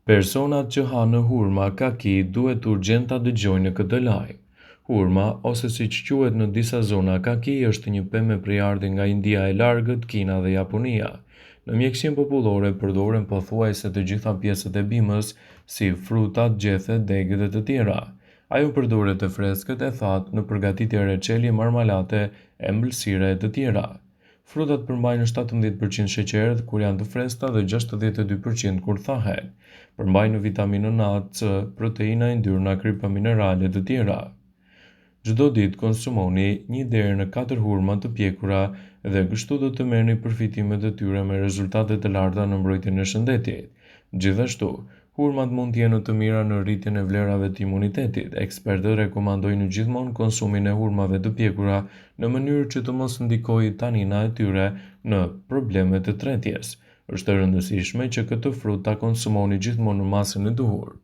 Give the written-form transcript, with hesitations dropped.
Personat që hanë hurma kaki duhet urgjent ta dëgjojnë këtë lajm. Hurma, ose siç quhet në disa zona kaki, është një pemë me prejardhje nga India e largët, Kina dhe Japonia. Në mjekësinë popullore përdoren pothuajse të gjitha pjesët e bimës, si frutat, gjethet, degët e të tjera. Ajo përdoret e freskët, e thatë, në përgatitje reçeli, marmalate, ëmbëlsire e të tjera. Frutat përmbajnë 17% sheqer kur janë të freskëta dhe 62% kur thahen. Përmbajnë vitaminën A, C, proteina, yndyrna, kripa minerale të tjera. Çdo ditë konsumoni një deri në katër hurma të pjekura dhe kështu do të merrni përfitimet e tyre me rezultate të larta në mbrojtjen e shëndetit. Gjithashtu, hurmat mund të jenë të mira në rritjen e vlerave të imunitetit. Ekspertët rekomandojnë gjithmonë konsumin e hurmave të pjekura në mënyrë që të mos ndikojë tanina e tyre në problemet e tretjes. Është e rëndësishme që këtë frut ta konsumoni gjithmonë në masën e duhur.